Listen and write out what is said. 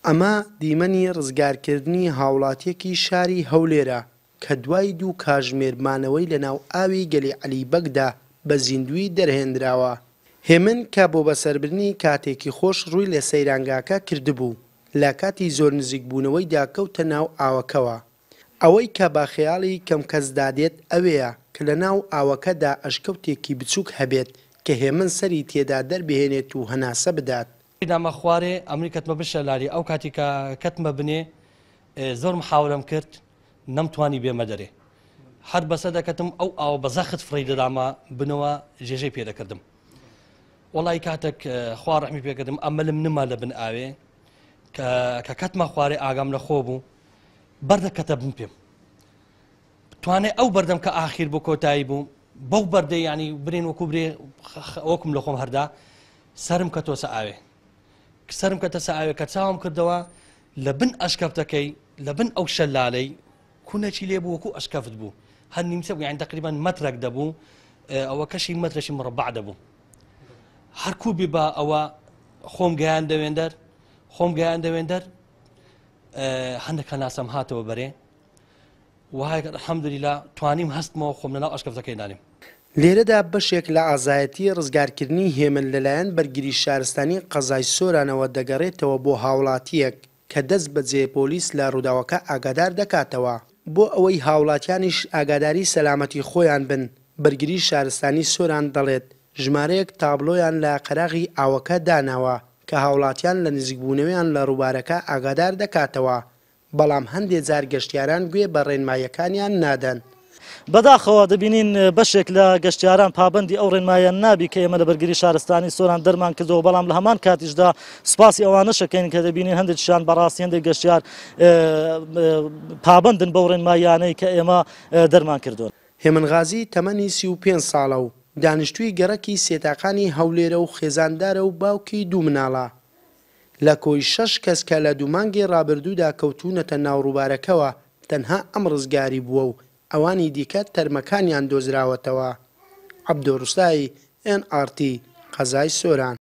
ئەمە دیمەنی ڕزگارکردنی هاوڵاتییەکی شاری هەولێرە کە دوای دوو کاژمێر مانەوەی لەناو ئاوی گەلی عەلی بەگدا بە زیندووی دەرهێنراوە. هێمن کە بۆ بەسەربردنی کاتێکی خۆش ڕووی لە سەیرانگاکە کردبوو، لە کاتی زۆر نزیکبوونەوەیدا کەوتە ناو ئاوەکەوە. ئەوەی کە بە خەیاڵی کەم کەسدا دێت ئەوەیە کە لە ناو ئاوەکەدا ئەشکەوتێکی بچووک هەبێت کە هێمن سەری تێدا دەربهێنێت و هەناسە بدات. دامە خوارێ ئەمنی کەتمە بن شەلاری ئەو کاتی کە کەتمە بنێ زۆر محاولەم کرد نەمتوانی بێمە دەرێ هەر بەسە دەکەتم ئەو ئاوە بە زەخت فڕی دەدامە بنەوە ژێژەی پێ دەکردم وەڵی کاتێک خوا ڕەحمی پێکردم ئەمەلم نما لە بن ئاوێ کە کەتمە خوارێ ئاگام لە خۆ بوو بەردە کەتە بن پێم توانێ ئەو بەردەم کە ئاخیر بۆ کۆتایی بوو بەو بەردە ینی برێن وەکو برێ وەکم لە خۆم هەردا سرم کە تۆسە ئاوێ سرم کە تەسە ئاوێ کە چاوم کردەوە لە بن ئەشکەفتەکەی لە بن ئەو شەلالەی کونەکی لێ بوو وەکو ئەشکەفت بوو هەر نیمچە بوو یانی تقریبا مەترەک دەبوو ئەوە کەشی مەترەشی مڕبع دەبوو هەرکو بی بە ئەوە خۆم گەیان دەوێندەر خۆم گەیان دەوێندەر هەندێک هەناسەم هاتەوە بەرێ وهای الحمدلله توانیم هەستمەوە خۆم لەناو ئەشکەفتەکەی دانیم. لێرەدا بەشێک لە ئازایەتی ڕزگارکردنی هێمن لەلایەن بەرگری شارستانی قەزای سۆرانەوە دەگەڕێتەوە بۆ هاوڵاتییەک کە دەست بەجێ پۆلیس لە ڕووداوەکە ئاگادار دەکاتەوە. بۆ ئەوەی هاوڵاتیانیش ئاگاداری سەلامەتی خۆیان بن، بەرگری شارستانی سۆران دەڵێت، ژمارەیەک تابڵۆیان لە قەراغی ئاوەکە داناوە کە هاوڵاتیان لە نزیکبوونەوەیان لە ڕووبارەکە ئاگادار دەکاتەوە، بەڵام هەندێ جار گەشتیاران گوێ بە ڕێنماییەکانیان نادەن. بەداخەوە دەبینین بەشێک لە گەشتیاران پابەندی ئەو ڕێنماییان نابی کە ئێمە لە بەرگری شارستانی سۆران دەرمان کردەوە، بەڵام لە هەمان کاتیشدا سوپاسی ئەوانەشەکەین کە دەبینین هەندێکیان بەڕاستی هەندێک گەشتیار پابەندن بەو ڕێنماییانەی کە ئێمە دەرمان کردوون. هێمن غازی تەمەنی 35 ساڵە و دانیشتووی گەڕەکی سێتاقانی هەولێرە و خێزاندارە و باوکی دوو مناڵە. لە کۆی شەش کەس کە لە دوو مانگی ڕابردوودا کەوتوونەتە ناو ڕووبارەکەوە، تەنها ئەم ڕزگاری بووە و ئەوانی دیکە تەرمەکانیان دۆزراوەتەوە. عەبدۆ ڕوستایی، ئێن ئاڕ تی، قەزای سۆران.